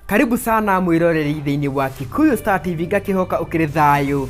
Karibu sana mwiroreri thĩinĩ wa Kikuyu Star TV, ngakĩhoka ũkĩrĩ thayũ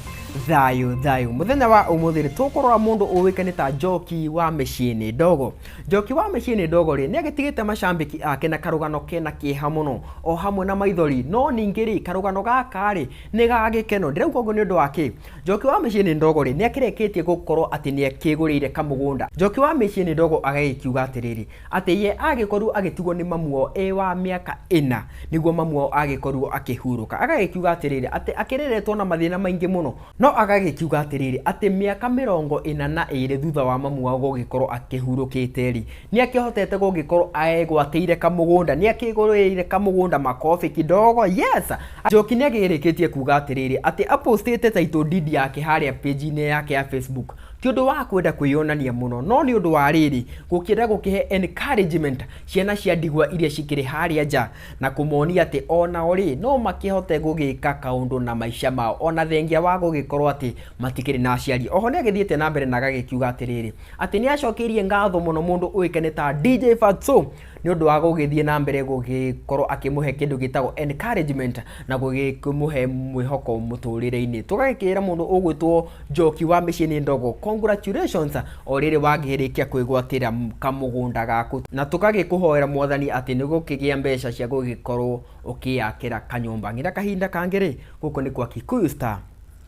thayũ thayũ. Mũthenya wa ũmũthĩ rĩ, tũkũrora mũndũ ũĩkaine ta Njoki wa Mĩciĩ-inĩ Ndogo. Njoki wa Mĩciĩ-inĩ Ndogo rĩ, nĩ agĩtigĩte macambĩki ake na karũgano kena kĩeha mũno o hamwe na maithori, no ningĩ rĩ, karũgano gaka rĩ, nĩ ga gĩkeno. Ndĩrauga ũguo nĩ ũndũ wa kĩ? Njoki wa Mĩciĩ-inĩ Ndogo rĩ, nĩ akĩrĩkĩtie gũkorwo atĩ nĩ akĩgũrĩire kamũgũnda. Njoki wa Mĩciĩ-inĩ Ndogo agagĩkiuga atĩrĩrĩ, atĩ ye agĩkorirwo agĩtigwo nĩ mamu wao e wa mĩaka 4 nĩguo mamu wao agĩkorirwo akĩhurũka. Agagĩkiuga atĩrĩrĩ, atĩ akĩreretwo na mathĩna maingĩ mũno, no agagĩkiuga atĩrĩrĩ, atĩ mĩaka 42 thutha wa mamu wao gũgĩkorwo akĩhurũkĩte rĩ, nĩ akĩhotete gũgĩkorwo egwatĩire kamũgũnda, nĩ akĩgũrĩire kamũgũnda makobi kidogo, yes. Njoki nĩ agĩrĩkĩtie kuga atĩrĩrĩ, atĩ apostĩte title deed yake harĩa page-inĩ yake ya Facebook, ti ũndũ wa kwenda kwĩyonania mũno, no nĩ ũndũ wa rĩrĩ, gũkĩenda gũkĩhe encouragement ciana cia ndigwa iria cikĩrĩ harĩa nja, na kũmonia atĩ onao rĩ, no makĩhote gũgĩka kaũndũ na maica mao, ona thengia wa gũgĩkorwo atĩ matikĩrĩ na aciari. Oho nĩ agĩthiĩte na mbere na agagĩkiuga atĩrĩrĩ, atĩ nĩ acokeirie ngatho mũno mũndũ ũĩkaine ta DJ Fatxo nĩ ũndũ wa gũgĩthiĩ na mbere gũgĩkorwo akĩmũhe kĩndũ gĩtagwo encouragement na gũgĩkĩmũhe mwĩhoko mũtũrĩre-inĩ. Tũgagĩkĩra mũndũ ũgwĩtwo Njoki wa Mĩciĩ-inĩ Ndogo congratulations o rĩrĩ wagĩrĩkia kwĩgwatĩra kamũgũnda gaku, na tũgagĩkũhoera mwathani atĩ nĩ ũgũkĩgĩa mbeca cia gũgĩkorwo ũkĩyakĩra kanyũmba. Nginya kahinda kangĩ rĩ, gũkũ nĩ kwa Kikuyu Star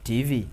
TV.